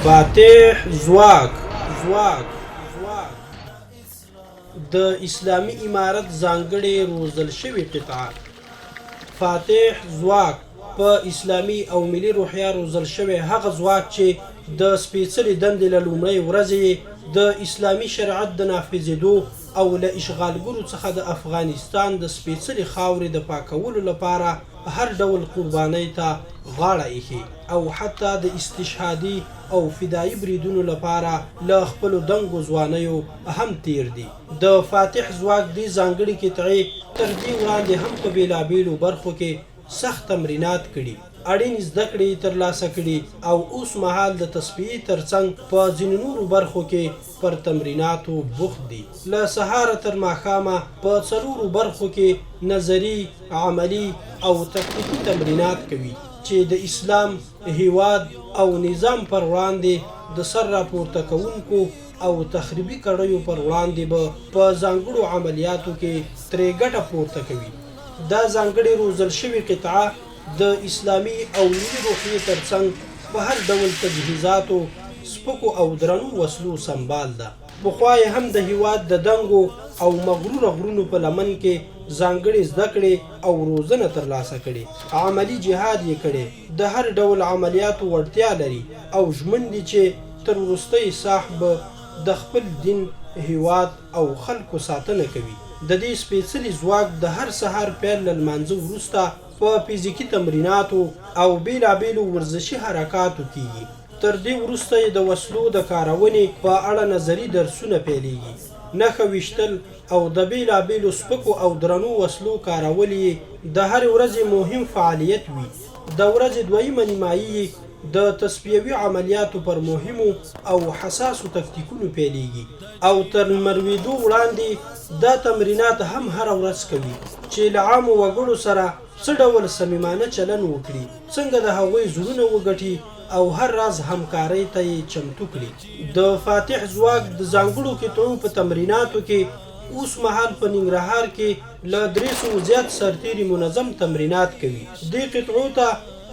فاتح ځواک د اسلامي امارت ځانګړې روزل شوې قطعه. فاتح ځواک په اسلامي او ملي روحیه روزل شوی هغه ځواک چې د سپېڅلې دندې له لومړۍ ورځې یې د اسلامي شریعت د نافذېدو او له اشغالګرو څخه د افغانستان د سپېڅلې خاورې د پاکولو لپاره هر ډول قربانۍ ته غاړه ایښې او حتی د استشهادي او فدايي بریدونو لپاره له خپلو دنګو ځوانیو هم تېر دي. د فاتح ځواک دې ځانګړې قطعې تر دې وړاندې هم په بېلابېلو برخو کې سخت تمرینات کړي، اړینې زده کړې یې ترلاسه کړي او اوس مهال د تصفیې ترڅنګ په ځینو نورو برخو کې پر تمریناتو بوخت دي. له سهاره تر ماښامه په څلورو برخو کې نظري، عملي او تکتیکي تمرینات کوي چې د اسلام، هېواد او نظام پر وړاندې د سر راپورته کوونکو او تخریبي کړیو پر وړاندې به په ځانګړو عملیاتو کې ترې ګټه پورته کوي. دا ځانګړې روزل شوې قطعه د اسلامي او ملي روحیې ترڅنګ په هر ډول تجهیزاتو، سپکو او درنو وسلو سمبال ده. پخوا یې هم د هیواد د دنګو او مغروره غرونو په لمن کې ځانګړې زده کړې او روزنه ترلاسه کړې، عملي جهاد یې کړی، د هر ډول عملیاتو وړتیا لري او ژمن دي چې تر وروستۍ ساه به د خپل دین، هیواد او خلکو ساتنه کوي. د دې سپېڅلي ځواک د هر سهار پیل له لمانځه وروسته په فزیکي تمریناتو او بېلابېلو ورزشي حرکاتو کېږي. تر دې وروسته یې د وسلو د کارونې په اړه نظري درسونه پیلېږي. نښه ویشتل او د بېلابېلو سپکو او درنو وسلو کارول یې د هرې ورځې مهم فعالیت وي. د ورځې دویمه نیمايي یې د تصفیوي عملیاتو پر مهمو او حساسو تکتیکونو پیلېږي او تر لمرلوېدو وړاندې دا تمرینات هم هره ورځ کوي چې له عامو وګړو سره څه ډول صمیمانه چلن وکړي، څنګه د هغوی زړونه وګټي او هر راز همکارۍ ته یې چمتو کړي. د فاتح ځواک د ځانګړو قطعو په تمریناتو کې اوس مهال په ننګرهار کې له 300 زیات سرتېري منظم تمرینات کوي. دې قطعو ته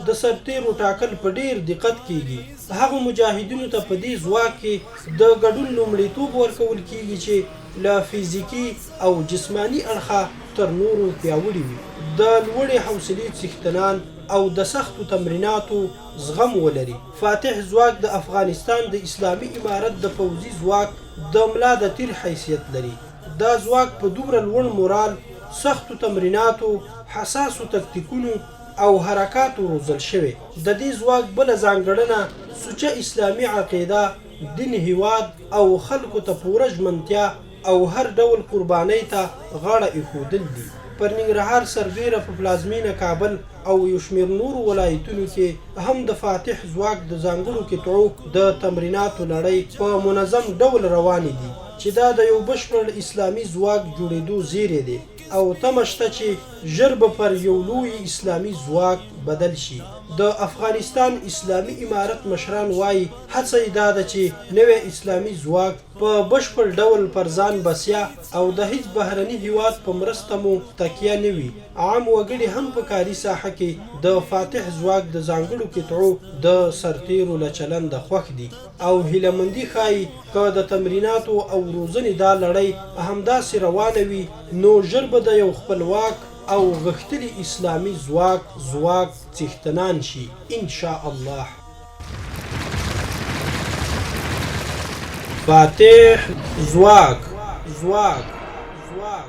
د سرتېرو ټاکل په ډېر دقت کېږي. هغو مجاهدینو ته په دې ځواک کې د ګډون لومړیتوب ورکول کېږي چې له فزیکي او جسماني اړخه تر نورو پیاوړي وي، د لوړې حوصلې څښتنان او د سختو تمریناتو زغم ولري. فاتح ځواک د افغانستان د اسلامي امارت د پوځي ځواک د ملا د تیر حیثیت لري. دا ځواک په دومره لوړ مورال، سختو تمریناتو، حساسو تکتیکونو او حرکاتو روزل شوی. د دې ځواک بله ځانګړنه سوچه اسلامي عقیده، دین، هیواد او خلکو ته پوره ژمنتیا او هر ډول قربانۍ ته غاړه ایښودل دي. پر ننګرهار سربېره په پلازمېنه کابل او یو شمېر نورو ولایتونو کې هم د فاتح ځواک د ځانګړو قطعو د تمریناتو لړۍ په منظم ډول روانې دي چې دا د یو بشپړ اسلامي ځواک جوړېدو زیری دی او تمه شته چې ژر به پر یو لوی اسلامي ځواک بدل شي. د افغانستان اسلامي امارت مشران وايي، هڅه یې دا ده چې نوی اسلامي ځواک په بشپړ ډول پر ځان بسیا او د هیڅ بهرني هیواد په مرسته مو تکیه نه وي. عام وګړي هم په کاري ساحه کې د فاتح ځواک د ځانګړو قطعو د سرتېرو له چلنده خوښ دي او هیله مندي ښايي که د تمریناتو او روزنې دا لړۍ همداسې روانه وي نو ژر به د یو خپلواک او غښتلي اسلامي ځواک ځواک څښتنان شي. ان شاء الله. فاتح ځواک ځواک ځواک.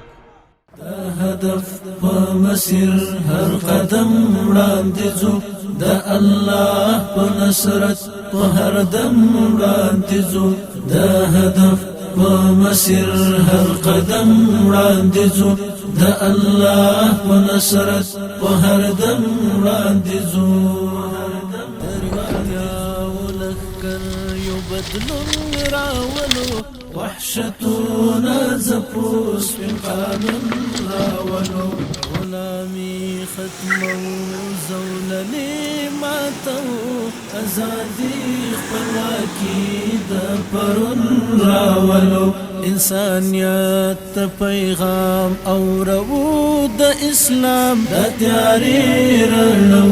د هدف په مسیر هر قدم وړاندې ځو، د الله په نصرت په هر دم وړاندې ځو، د هدف په مسیر هر قدم وړاندې ځو، د الله په نصرت په هر دم وړاندې ځو. یو بدلون راولو، وحشتونه ځپو، سپین قانون راولو، غلامي ختمو، زولنې ماتو، ازادي خپلواکي د پرون راولو. انسانیت ته پیغام اورو، د اسلام د تیارې رڼو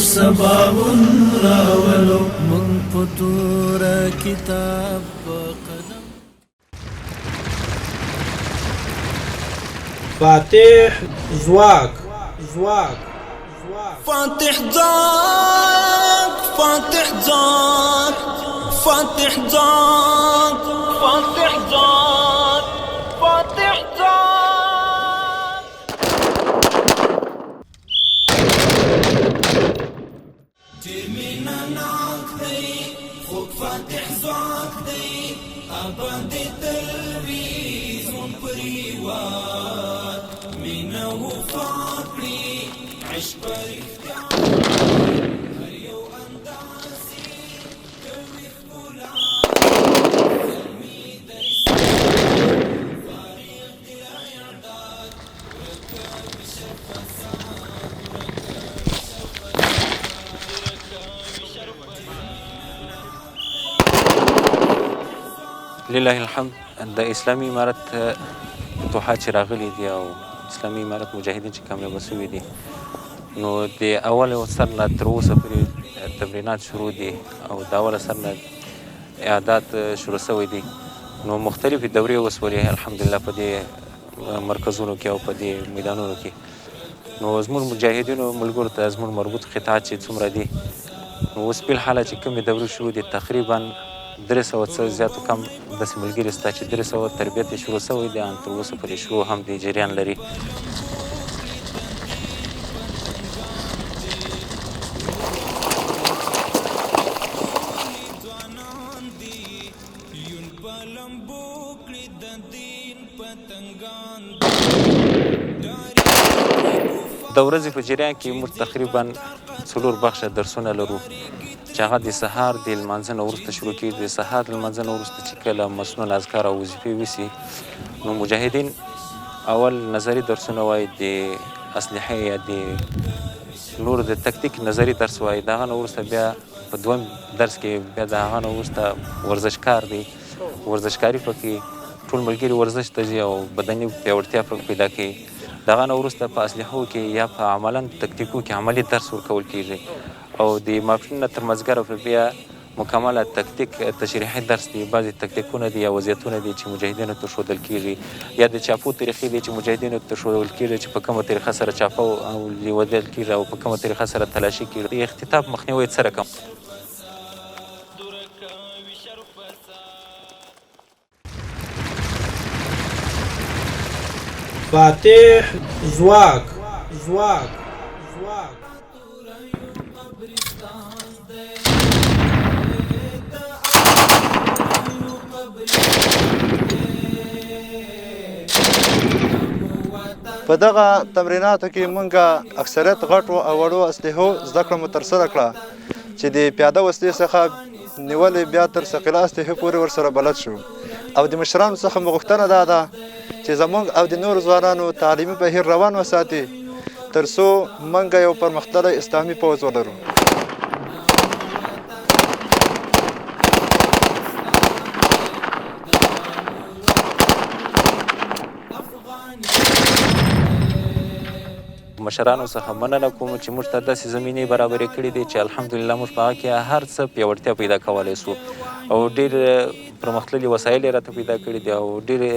سباون راولو، مونږ په توره کتاب په قلم. فاتح ځواک، ځواک. فاتح ځواک، فاتح ځواک، فاتح ځواک، فاتح ځواک، فاتح ځواک. ډېر مینه ناک دی خوږ فاتح ځواک دی، اباد تل وي زموږ پر هېواد، مینه وفا کړي عشق په رښتیا، هر یو اندازې کوي ښکلا، زلمي د اسلام فارغ دي له اعداد، ورکه وي شر فساد، ورکه وي شر فساد، ورکه وي شر فساد. لله الحمد، د اسلامي امارت فتوحات چې راغلي دي او اسلامي امارت مجاهدین چې کامیابه سوي دي، نو د اول سر نه تر اوسه پورې تمرینات شروع دي او د اوله سر نه اعداد شروع سوی دی. نو مختلفې دورې وسولې الحمدلله په دې مرکزونو کې او په دې میدانونو کې. نو زموږ مجاهدینو ملګرو ته زموږ مربوط قطعات چې څومره دي، نو اوس بالحاله چې کومې دورې شروع دي، تقریبا 300 څه زیات کم داسې ملګري شته چې 300 تربیت یې شروع سوی دی، ان تر اوسه پورې شروع هم دی، جریان لري. ځوانان دي یون په لمبو کړي د دین پتنګان. د ورځې په جریان کې موږ تقریبا 4 بخشه درسونه لرو چې هغه د سهار د لمانځه نه وروسته شروع کېږي. د سهار د لمانځه نه وروسته چې کله مسنون اذکار او وظیفې وسي، نو مجاهدین اول نظري درسونه وایي، د اسلحې یا د نور د تکتیک نظري درس وایي. د هغه نه وروسته بیا په دویم درس کې بیا د هغه نه وروسته ورزشکار دی، ورزشکاري پکې ټول ملګري ورزش ته ځي او بدني پیاوړتیا پکې پیدا کوي. د هغه نه وروسته په اسلحو کې یا په عملاً تکتیکو کې عملي درس ورکول کېږي او د ماسپښین نه تر مازدیګره پورې بیا مکمله تکتیک تشریحي درس دی. بعضې تکتیکونه دي یا وضعیتونه دي چې مجاهدینو ته ښودل کېږي، یا د چاپو طریقې دي چې مجاهدینو ته ښودل کېږي چې په کومه طریقه سره چاپه لیودل کېږي او په کومه طریقه سره تلاشي کېږي. د اختطاف مخنیوی څه رقم. فاتح ځواک، ځواک، ځواک. په دغه تمریناتو کې مونږ اکثریت غټو او وړو اسلحو زده کړه مو ترسره کړه چې د پیاده وسلې څخه نیولې بیا تر ثقیله اسلحې پورې ورسره بلد شو. او د مشرانو څخه مو غوښتنه دا ده چې زمونږ او د نورو ځوانانو تعلیمي بهیر روان وساتي تر څو مونږ یو پرمختللی اسلامي پوځ ولرو. مشرانو څخه مننه کوم چې موږ ته داسې زمینې برابرې کړې دي چې الحمدلله موږ په هغه کې هر څه پیاوړتیا پیدا کولی سو او ډېر پرمختللي وسایل یې راته پیدا کړي دي او ډېرې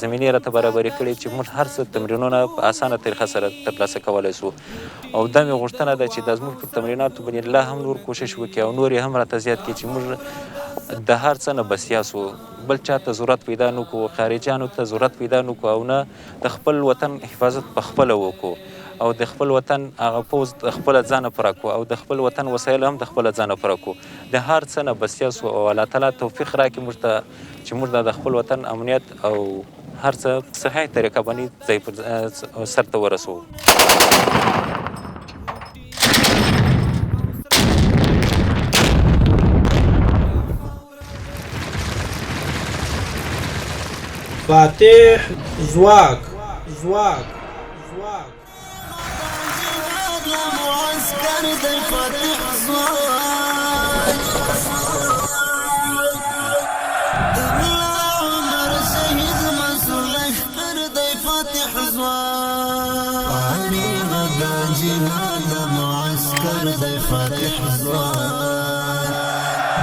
زمینې راته برابرې کړي چې موږ هر څه تمرینونه په اسانه طریقه سره ترلاسه کولی سو. او دا مې غوښتنه ده چې دا زموږ پر تمریناتو باندې لا هم نور کوشش وکړي او نور یې هم راته زیات کړي چې موږ د هر څه نه بسیا سو، بل چا ته ضرورت پیدا نه کړو، خارجیانو ته ضرورت پیدا نه کړو او نه د خپل وطن حفاظت په خپله وکړو او د خپل وطن هغه پوځ د خپله ځانه پوره کړو او د خپل وطن وسایل هم د خپله ځانه پوره کړو، د هر څه نه بسیا سو او الله تعالی توفیق راکړي موږ ته چې موږ د خپل وطن امنیت او هر څه صحیح طریقه باندې ځای پر سر ته ورسوو. فاتح ځواک، ځواک، ځواک. معسکر د فاتح ځواک، د ملا عمر شهید. ځوان. فارغ د جهاد د معسکر دی فاتح ځوان،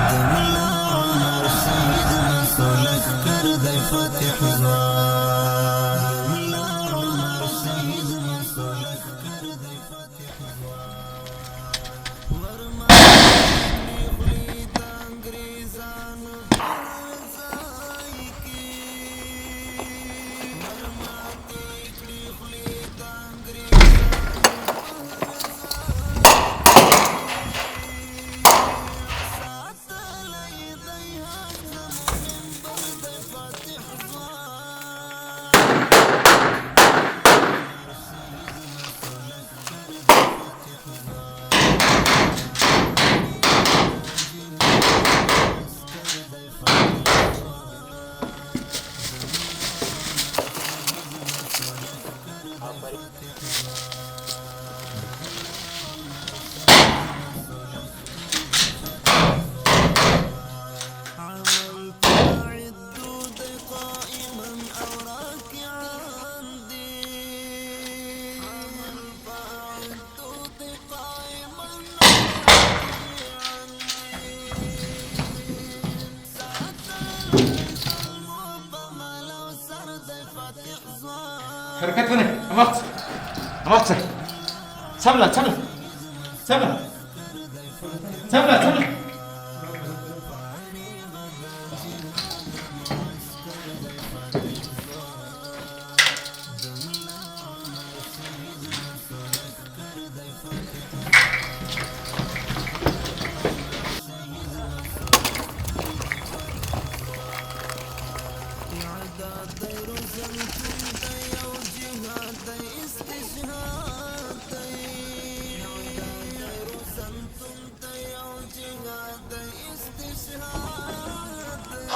د ملا عمر شهید مستو لښکر دی فاتح ځوان، د ملا عمر شهید مستو لښکر دی فاتح ځوان. ورماتې خولې د انګریزانو ځای کې، ورماتې کړې خولې د انګریزانو ساتلی دی حق زموږ منبر دی فاتح ځوان. عمل فاعدو دی قائما او راکعا دی، عمل فاعدو دی قائما او راکعا دی، ساتلی زلمو په مال او سر دی فاتح ځوان. حرکت ونه وخت وخت، سمله سمله سمله سمله سمله.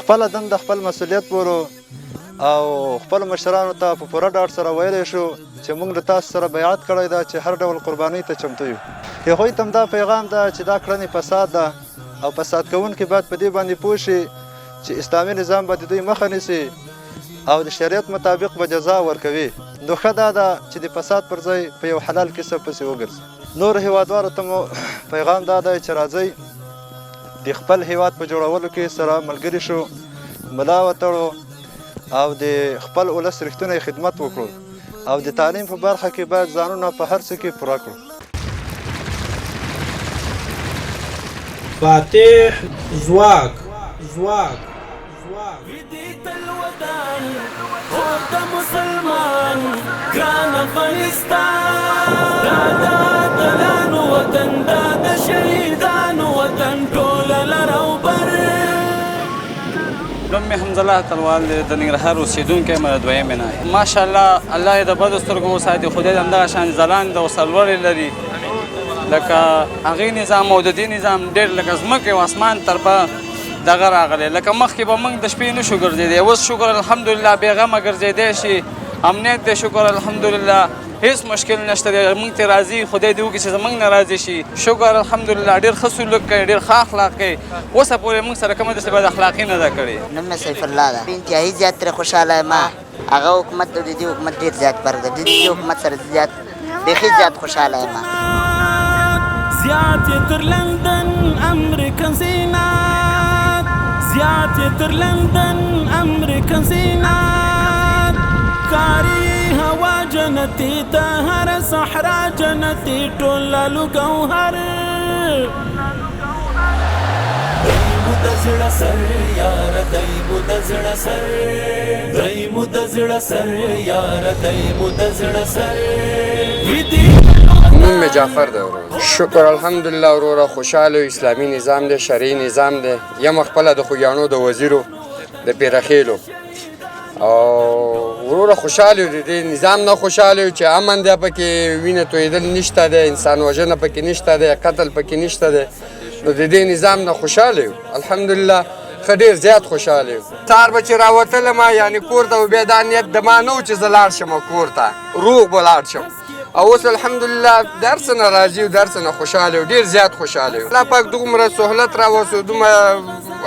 خپله دنده خپل مسؤلیت بولو او خپل مشرانو ته په پوره ډاډ سره ویلی شو چې موږ له تاسو سره بیعت کړی ده چې هر ډول قربانۍ ته چمتو یو. هغوی ته هم دا پیغام ده چې دا کړنې فساد ده او فساد کوونکي باید په دې باندې پوه شي چې اسلامي نظام به د دوی مخه نیسي او د شریعت مطابق به جزا ورکوي، نو ښه دا ده چې د فساد پر ځای په یو حلال کسب پسې وګرځي. نورو هیوادوالو ته مو پیغام دا دی چې راځئ د خپل هیواد په جوړولو کې سره ملګري شو، ملا وتړو او د خپل ولس رښتونی خدمت وکړو او د تعلیم په برخه کې باید ځانونه په هر څه کې پوره کړو. فاتح ځواک ځواک ځواک. ویدی تل ودان کور د مسلمان ګران افغانستان، دا د اتلانو وطن، دا د شهیدانو وطن، ټوله لر او بر. نوم مې حمزالله تلوال دی، د ننګرهار اوسېدونکی یم، د دویمې ناحیې. ماشاءالله، الله یې د بدو سترګو وساتي، خدای دې همدغه شان ځلاند او سرلوړی لري. لکه هغې نظام او د دې نظام ډېر لکه ځمکې او اسمان تر په دغه راغلی. لکه مخکې به موږ د شپې نه شو ګرځېدی، اوس شکر الحمدلله بېغمه ګرځېدی شي. امنیت دی شکر الحمدلله، هیڅ مشکل نشته دی. موږ ته راضي، خدای دې وکړي چې زموږ نه راضي شي. شکر الحمدلله، ډېر ښه سلوک کوي، ډېر ښه اخلاق کوي. اوسه پورې موږ سره کومه داسې بد اخلاقي نه ده کړې. نوم مې سیف الله ده، انتهایي زیات ترې خوشحاله یم. هغه حکومت او د دې حکومت ډېر زیات فرق دی، د دې حکومت سره زیات بیخي زیات خوشحاله یم. زیات یې تر لندن امریکن زینت، زیات یې تر لندن امریکن زینت، ښکاري هوا جنتي د هر صحرا جنتي، ټول لالو ګوهر. دی مو د زړه سر یار، دی مو د زړه سر، دی مو د زړه سر یار، دی مو د زړه سر ویدی. نوم مې جعفر دی وروره. شکر الحمدلله وروره، خوشحاله یو. اسلامي نظام دی، شرعي نظام دی. یم خپله د خوږیاڼو د وزیرو د پیرخیلو او وروره خوشحاله یو، د دې نظام نه خوشحاله یو چې امن دی پکې، وینه تویېدل نشته دی، انسان وژنه پکې نشته دی، قتل پکې نشته دی. نو د دې نظام نه خوشحاله یو الحمدلله، ښه ډېر زیات خوشحاله یو. سهار به چې راوتلم یعنې کور ته، بیا دا نیت د ما نه و چې زه لاړ شم کور ته، روغ به لاړ شم. او اوس الحمدلله د هر څه نه راضي یو، د هر څه نه خوشحاله یو، ډېر زیات خوشحاله یو. الله پاک دومره سهولت راوستو، دومره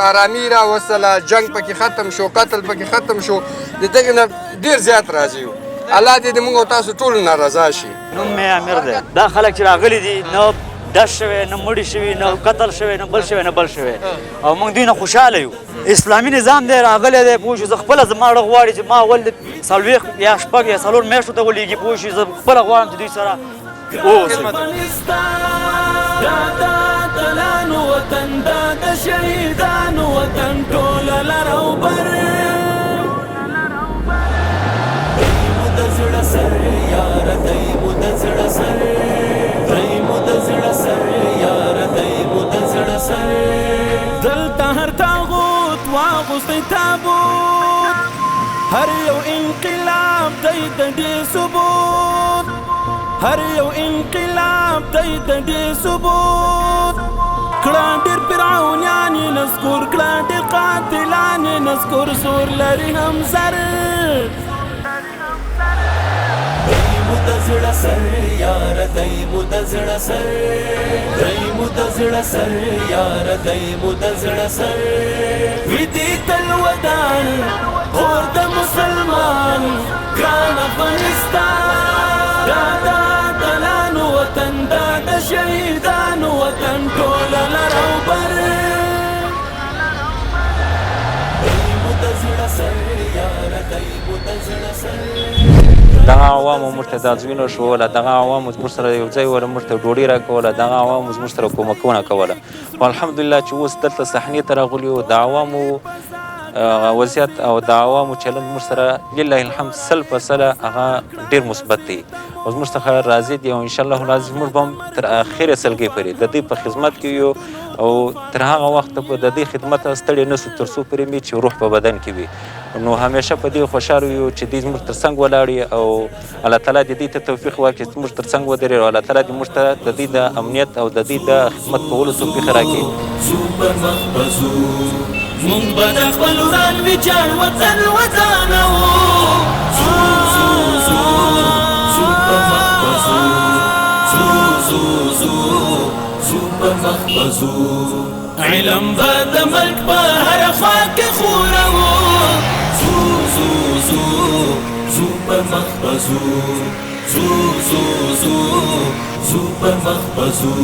آرامي راوستله، جنګ پکې ختم شو، قتل پکې ختم شو، د دغې نه ډېر زیات راضي یو. الله دې د موږ او تاسو ټولو نه رضا شي. نوم مې امیر دی. دا خلک چې راغلي دي نه ډز شوی، نه مړي شوي، نه قتل شوی، نه بل شوی، نه بل شوی، او موږ دوی نه خوشحاله یو. اسلامي نظام دی راغلی دی، پوه شو. زه خپله زما زړه غواړي چې ما اول 40 یا 6 یا 4 میاشتو ته ولېږي، پوه شو. زه خپله غواړم چې دوی سره اوسم. دا د اتلانو وطن، دا د شهیدانو وطن، ټوله لره او بر. دی مو د زړه سر یاره، دی مو د زړه سر، دی مو د زړه سر یاره، دی مو د زړه سر. دلته هر طاغوت واغوستی تابوت، هر یو انقلاب دی د دې ثبوت، هر یو انقلاب دی د دې ثبوت. کړه ډېر فرعونیان یې نسکور کړه، ډېر قاتلان یې نسکور، زور لري هم زر. دی مو د زړه سر یاره، دی مو د زړه سر، دی مو د زړه سر یاره، دی مو د زړه سر. وي دې تل ودان اور د مسلمان ګران افغانستان. دا د اتلانو وطن، دا د شهیدانو وطن، ټوله لره او بر. دی مو د زړه سر یاره، دی مو د زړه سر. دغه عوامو موږ ته دا ځوینه ښووله، دغه عوامو زموږ سره یو ځای وله، موږ ته ډوډۍ راکوله، دغه عوامو زموږ سره کومکونه کوله. خو الحمدلله چې اوس دلته صحنې ته راغلي یو، د عوامو وضعیت او د عوامو چلند موږ سره لله الحمد 100% هغه ډېر مثبت دی او زموږ څخه راضي دي. او انشاءالله العزیز موږ به هم تر اخره سلګۍ پورې د دوی په خدمت کې یو، او تر هغه وخته به د دوی خدمت ستړی نه سو تر څو پورې مې چې روح په بدن کې وي. نو همیشه په دې خوشحاله یو چې دوی زموږ تر څنګ ولاړ وي، او الله تعالی دې دوی ته توفیق ورکړي چې زموږ تر څنګ ودرېږي، او الله تعالی دې موږ ته د دوی د امنیت او د دوی د خدمت کولو توفیق راکړي. ځو پر مخ به ځو، موږ به د خپل وران ویجاړ وطن ودانوو. ځو ځو ځو ځو پر مخ به ځو، ځو ځو ځو ځو پر مخ به ځو. علم به د ملک په هره خوا کې خورو. ځو ځو ځو ځو پر مخ به ځو، ځو ځو ځو ځو پر مخ به ځو.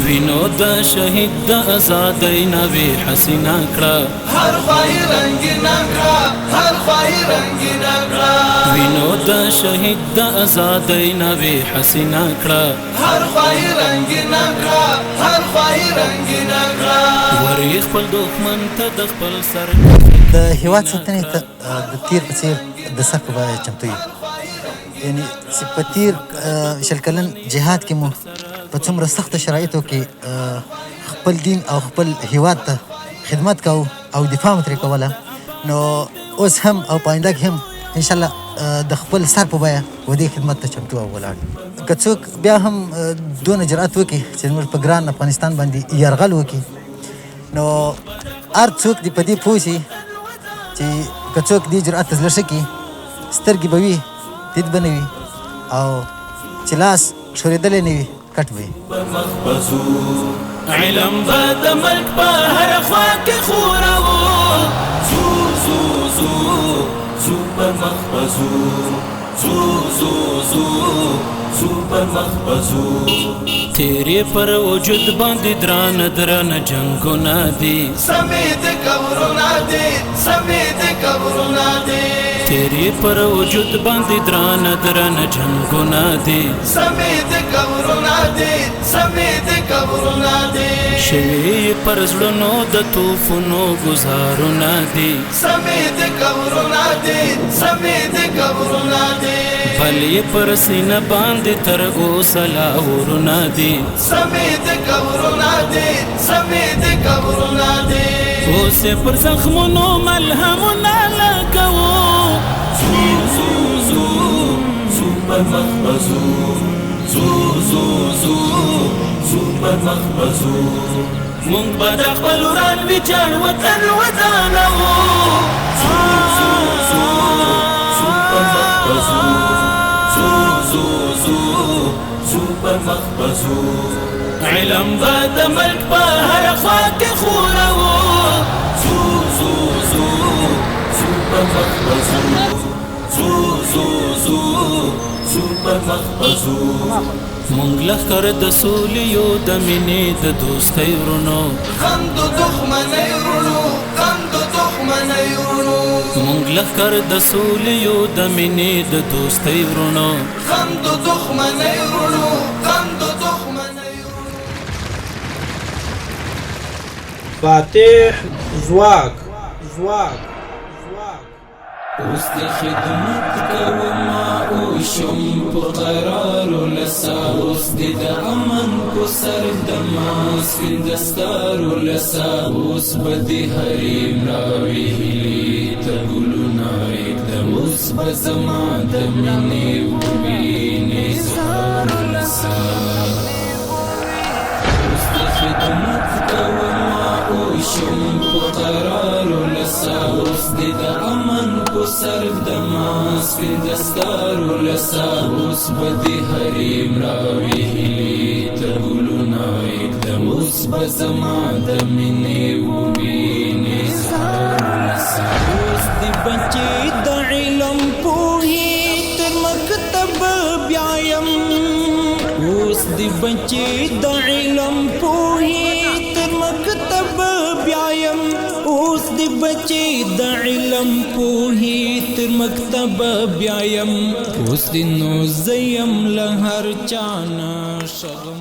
وینو د شهید د ازادۍ نوې حسینه کړه، هر خوا یې رنګینه کړه، هر خوا یې رنګینه کړه. وینو د شهید د ازادۍ نوې حسینه کړه، هر خوا یې رنګینه کړه، هر خوا یې رنګینه کړه. ورې خپل دښمن ته د خپل سر. د هیواد ساتنې ته د تیر په څیر د سر په بیه چمتو یو، یعنی چې په تیر 20 کلن جهاد کې مو په څومره سختو شرایطو کې خپل دین او خپل هیواد ته خدمت کاوه او دفاع مو ترې کوله، نو اوس هم او په آینده کې هم انشاءالله د خپل سر په بیه و دې خدمت ته چمتو او ولاړ. که څوک بیا هم دونه جرأت وکړي چې زموږ په ګران افغانستان باندې یرغل وکړي، نو هر څوک دې په دې پوه شي چې که څوک دې جرأت ته زړه ښه کړي، سترګې به وي دید به نه وي، او چې لاس ښورېدلی نه وي کټ به وي. پر مخ به ځو، علم به د ملک په هره خوا کې خورو. ځو ځو ځو ځو پر مخ به ځو، ځو ځو ځو ځو پر مخ به ځو. تیرې پر وجود باندې درانه درانه جنګونه دي، سمې د قبرونه دي، سمې د قبرونه دي. تیرې پر وجود باندې درانه درانه جنګونه دي، سمې د قبرونه دي، سمې د قبرونه دي. شوې پر زړونو د توفونو ګزارونه دي، سمې د قبرونه دي، سمې د قبرونه دي. بلې پر سینه باندې تر اوسه لا اورونه دي، سمې د قبرونه دي، سمې د قبرونه دي. اوس یې پر زخمونو ملهمونه لګوو. ځو ځو ځو ځو پر مخ به ځو، ځو ځو ځو ځو پر مخ به ځو. موږ به د خپل وران ویجاړ وطن ودانوو. ځو ځو ځو ځو پر مخ به ځو، ځو ځو ځو ځو پر مخ به ځو. علم به د ملک په هره خوا کې خورو. ځو ځو ځو ځو پر مخ به ځو، ځو ځو ځو پر مخ به ځو. مونږ لښکر د سولې یو، د مینې د دوستۍ ورونو، غم د دښمنۍ ورونو، غم د دښمنۍ ورونو. مونږ لښکر د سولې یو، د مینې د دوستۍ ورونو، غم د دښمنۍ ورونو، غم د دښمنۍ. فاتح ځواک ځواک. اوس د خدمت کوم او شم په قرار ولسا، اوس د امن په سر د ما سپین دستار ولسا، اوس به د حریم راوي هیلې تر ګلونه ږدم، اوس به زما د مینې ووینې زهر ولسا. اوس د خدمت کوم او شم په قرار ولسا، اوس د امن په سر د ما سپین دستار ولسا، اوس به د حریم راوي هیلې تر ګلونه ږدم، اوس به زما د مینې ووینې زهر ولسا. اوس د بچي د علم پوهې تر مکتب بیایم، اوس د بچي د علم پوهې تر مکتب بیایم، اوس د بچي د علم پوهې تر مکتب بیایم، اوس د نو زیم له هر چا نه شغم.